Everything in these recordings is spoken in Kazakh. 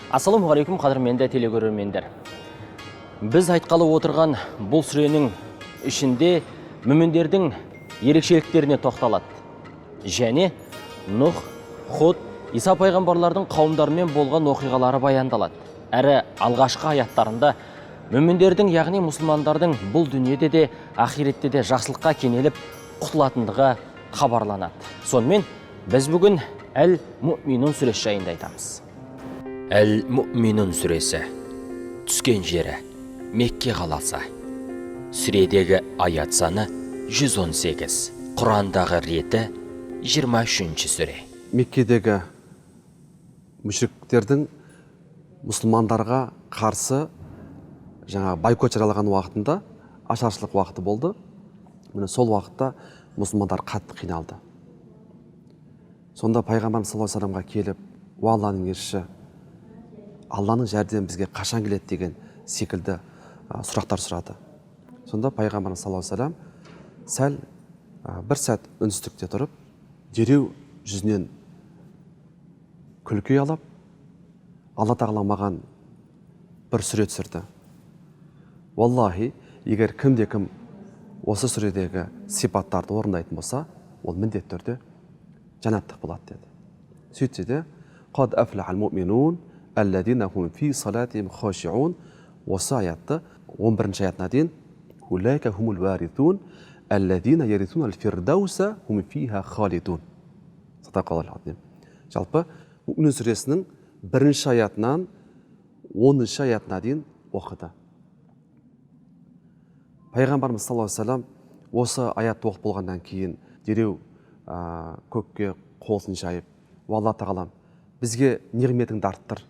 Ассалаумағалейкум, қадірменді телекөрермендер. Біз айтқалы отырған бұл сүренің ішінде мүміндердің ерекшеліктеріне тоқталады. Және Нұх, Худ, Иса пайғамбарлардың қауымдарымен болған оқиғалары баяндалады. Әрі алғашқы аяттарында мүміндердің, яғни мұсылмандардың бұл дүниеде де, ақиретте де жақсылыққа кенеліп құтылатындығы хабарланады. Сонымен біз бүгін Әл-Муъминун сүресі жайында айтамыз. Әл-Муъминун сүресі түскен жері Мекке қаласы. Сүредегі аят саны 118. Құрандағы реті 23-ші сүре. Меккедегі мүшриктердің мұсылмандарға қарсы жаңа бойкот жариялаған уақытында ашаршылық уақыты болды. Міне сол уақытта мұсылмандар қатты қиналды. Сонда пайғамбарымыз саллаллаху алейхи вассаламға келіп, «Уа Алланың елшісі, Алланың жәрдемі бізге қашан келеді?» деген секілді сұрақтар сұрады. Сонда пайғамбарымыз саллаллаху алейхи вассалам сәл бір сәт үнсіздікте тұрып, дереу жүзінен күлкі алып, Алла тағала маған бір сүре түсірді. Уаллахи, егер кімде-кім осы сүредегі сипаттарды орындайтын болса, ол міндетті түрде жәннаттық болады деді. Сөйтсе де, «Қад афлахал муъминун аллазина хум фи салатихим хошиун» осы аятты 11-ші аятына дейін «Улайка хумул варithун аллазина ярithуна аль-фирдауса хум фиха халидун». Садақаллахул азим. Жалпы Муъминун сүресінің 1-ші аятынан 10-шы аятына дейін оқыды. Пайғамбарымыз саллаллаху алейхи вассалам осы аятты оқып болғаннан кейін дереу көкке қолын жайып, «Уа Алла тағалам, бізге нығметіңді арттыр.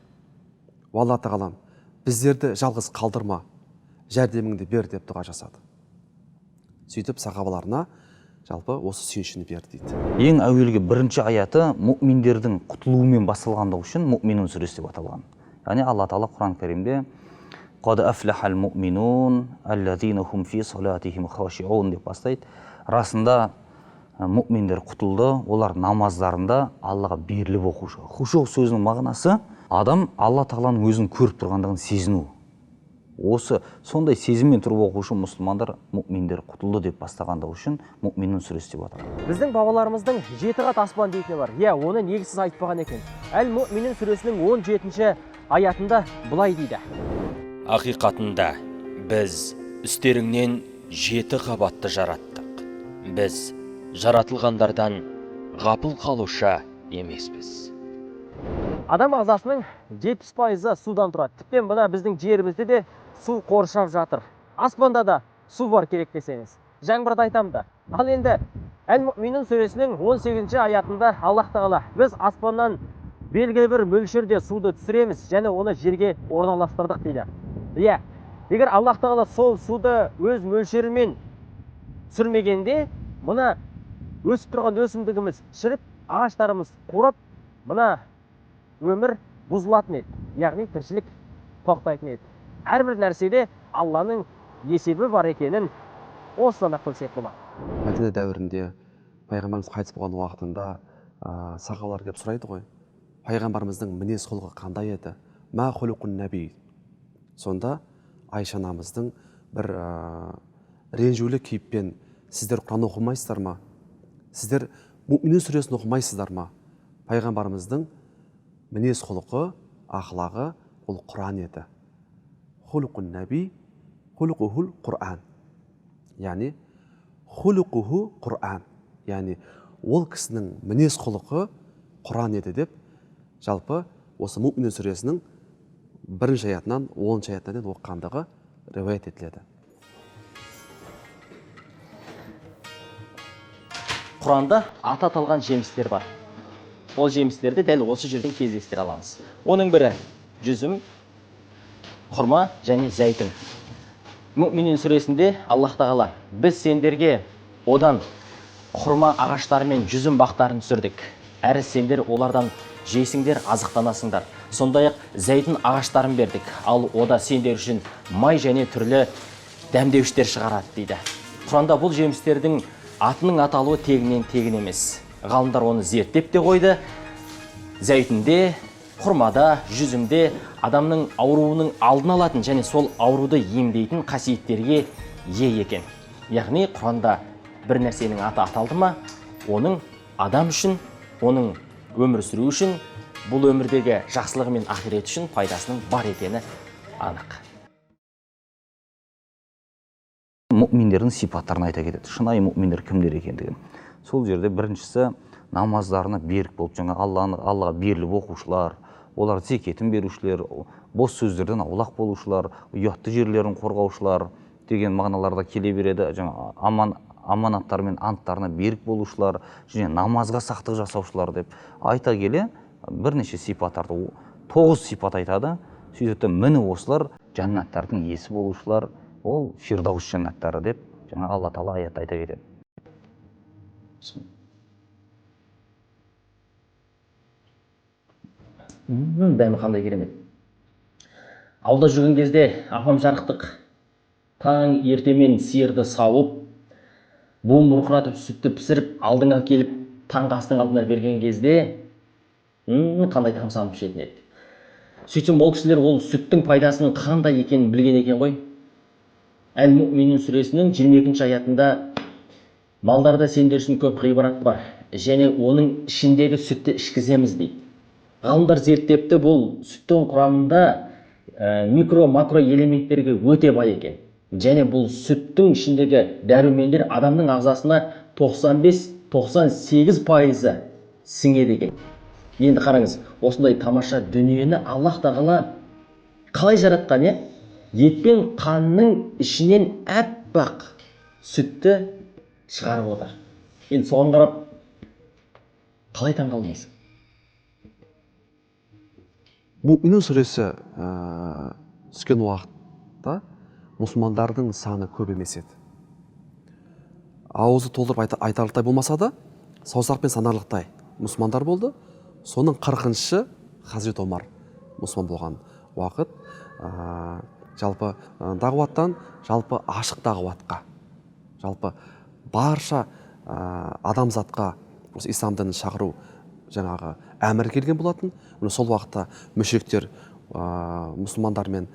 Уа Алла тағалам, біздерді жалғыз қалдырма, жәрдеміңді бер» деп дұға жасады. Сөйтіп сахабаларына жалпы осы сүйіншіні берді дейді. Ең әуелгі бірінші аяты мүминдердің құтылуымен басталғандығы үшін Муъминун сүресі деп аталған. Яғни Алла тағала Құран кәрімде «Қад афлахал муъминун аллазина хум фи салатихим хошиун» деп бастайды. Расында мүминдер құтылды, олар намаздарында Аллаға беріліп оқушы. Хушу сөзінің мағынасы адам Алла тағаланың өзін көріп тұрғандығын сезіну. Осы сондай сезіммен тұрып оқушы мұсылмандар мүминдер құтылды деп бастағандығы үшін Муъминун сүресі деп аталады. Біздің бабаларымыздың 7 қат аспан дейтіні бар. Иә, оны негізсіз айтпаған екен. Әл-Муъминун сүресінің 17-ші аятында былай дейді. Ақиқатында біз үстеріңнен 7 қабатты жараттық. Біз жаратылғандардан ғапыл қалушы емеспіз. Адам ағзасының 70% судан тұрады. Тіптен мына біздің жерімізде де су қоршап жатыр. Аспанда да су бар керек десеңіз. Жаңбырды айтамын да. Ал енді Әл-Муъминун сүресінің 18-ші аятында Аллах тағала біз аспаннан белгілі бір мөлшерде суды түсіреміз және оны жерге орналастырдық дейді. Иә, егер Аллах тағала сол суды өз мөлшерімен түсірмегенде, мына өсіп тұрған өсімдігіміз шіріп, ағаштарымыз қурап, мына өмір бұзылатын еді. Яғни тіршілік тоқтайтын еді. Әрбір нәрседе Алланың есебі бар екенін осыдан ақ білсек болады. Мәдина дәуірінде пайғамбарымыз қайтыс болған уақытында сахабалар келіп сұрайды ғой, пайғамбарымыздың мінез құлқы қандай еді? Ма хулуқун наби. Сонда Айша анамыздың бір ренжулі кейіппен, сіздер Құран оқымайсыздар ма? Сіздер Муъминун сүресін оқымайсыздар ма? Пайғамбарымыздың мінез құлқы, ақлағы ол Құран еді. Хулуқун наби, хулуқухул Құран. Яғни хулуқуху Құран. Яғни ол кісінің мінез құлқы Құран еді деп жалпы осы Муъминун сүресінің 1-ші аятынан 10-шы аятына дейін оқығандығы риуаят етіледі. Құранда аты аталған жемістер бар. Ол жемістерді дәл осы жерден кездестіре аламыз. Оның бірі жүзім, құрма және зәйтүн. Муъминун сүресінде Аллах тағала біз сендерге одан құрма ағаштары мен жүзім бақтарын түсірдік. Әрі сендер олардан жейсіңдер, азықтанасыңдар. Сондай-ақ зәйтүн ағаштарын бердік. Ал ода сендер үшін май және түрлі дәмдеуіштер шығарады дейді. Құранда бұл жемістердің атының аталуы тегіннен тегін емес. Ғалымдар оны зерттеп те қойды. Зәйтүнде, Құрмада, жүзімде адамның ауруының алдын алатын және сол ауруды емдейтін қасиеттерге ие екен. Яғни Құранда бір нәрсенің аты аталды ма, оның адам үшін, оның өмір сүру үшін, бұл өмірдегі жақсылығы мен ақиреті үшін пайдасының бар екені анық. Мүминдердің сипаттарын айта кетеді. Шынайы мүминдер кімдер екендігін. Сол жерде біріншісі намаздарына берік болып, жаңа Аллаға беріліп оқушылар, олар зекетін берушілер, бос сөздерден аулақ болушылар, ұятты жерлерін қорғаушылар деген мағыналарда келе береді. Жаңа аманаттар мен анттарына берік болушылар және намазға сақтық жасаушылар деп айта келе бірнеше сипаттарды, 9 сипат айтады. Сөйтіп міне осылар жәннаттардың иесі болушылар, ол Фирдаус жәннаттары деп жаңа Алла Тағала аятта айта кетеді. Дәмі қандай керемет. Ауылда жүрген кезде апам жарықтық таң ертемен сиырды сауып, буын бұрқыратып сүтті пісіріп, алдыңа келіп таңғы астың алдына берген кезде қандай тамсанып ішетін еді. Сөйтсем ол кісілер ол сүттің пайдасының қандай екенін білген екен ғой. Әл-Муъминун сүресінің 22 аятында малдарда сендер үшін көп ғибрат бар және оның ішіндегі сүтті ішкіземіз дейді. Ғалымдар зерттепті, бұл сүттің құрамында микро-макро элементтерге өте бай екен. Және бұл сүттің ішіндегі дәрумендер адамның ағзасына 95-98% сіңеді екен. Енді қараңыз, осындай тамаша дүниені Аллаһ Тағала қалай жаратқан, е? Ет пен қанның ішінен әппақ сүтті шығарып отыр. Енді соған қарап қалай таңғалмайсың? Муъминун сүресі түскен уақытта мұсылмандардың саны көп емес еді. Аузы толтырып айтарлықтай болмаса да, саусақпен санарлықтай мұсылмандар болды. Соның 40-шы Хазірет Омар мұсылман болған уақыт. Жалпы дағуаттан, жалпы ашық дағуатқа, жалпы барша адамзатқа осы ислам дінін шақыру жаңағы әмір келген болатын. Міне сол уақытта мүшриктер мұсылмандармен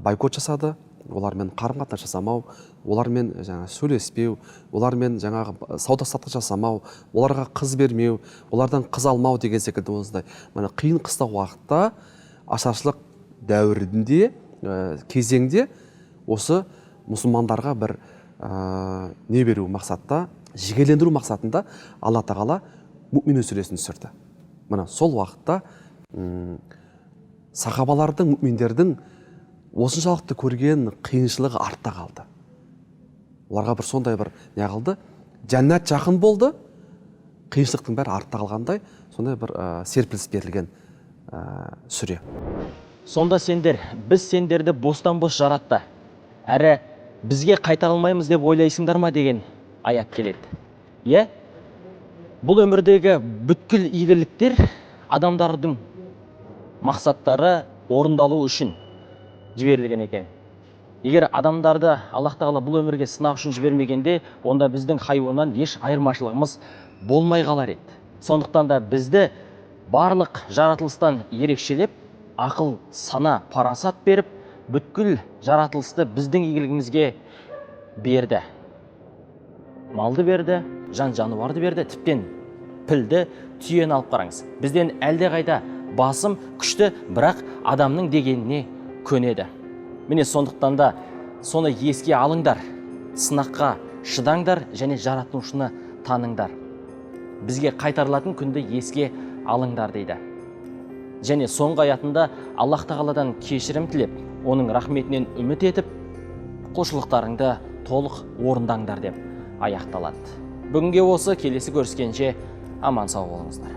бойкот жасады, олармен қарым-қатынас жасамау, олармен жаңа сөйлеспеу, олармен жаңағы сауда-саттық жасамау, оларға қыз бермеу, олардан қыз алмау деген секілді осындай. Міне қиын қыстау уақытта, ашаршылық дәуірінде, кезеңде осы мұсылмандарға бір не беру мақсатта, жігерлендіру мақсатында Алла Тағала Муъминун сүресін түсірді. Міне сол уақытта сахабалардың, мүминдердің осыншалықты көрген қиыншылығы артта қалды. Оларға бір сондай бір не қылды, жәннат жақын болды, қиыншылықтың бәрі артта қалғандай, сондай бір серпіліс берілген сүре. Сонда сендер, біз сендерді бостан-бос жаратты, әрі бізге қайтарылмаймыз деп ойлайсыңдар ма деген аят келеді. Иә? Бұл өмірдегі бүткіл игіліктер адамдардың мақсаттары орындалу үшін жіберілген екен. Егер адамдарды Аллаһ Тағала бұл өмірге сынақ үшін жібермегенде, онда біздің хайуаннан еш айырмашылығымыз болмай қалар еді. Сондықтан да бізді барлық жаратылыстан ерекшелеп, ақыл, сана, парасат беріп, бүткіл жаратылысты біздің игілігімізге берді. Малды берді, жан-жануарды берді, тіптен пілді, түйені алып қараңыз. Бізден әлдеқайда басым, күшті, бірақ адамның дегеніне көнеді. Міне сондықтан да соны еске алыңдар, сынаққа шыдаңдар және жаратушыны таныңдар. Бізге қайтарылатын күнді еске алыңдар дейді. Және соңғы аятында Аллаһ Тағаладан кешірім тілеп, оның рахметінен үміт етіп, құлшылықтарыңды толық орындаңдар деп аяқталады. Бүгінге осы, келесі көріскенше аман сау болыңыздар.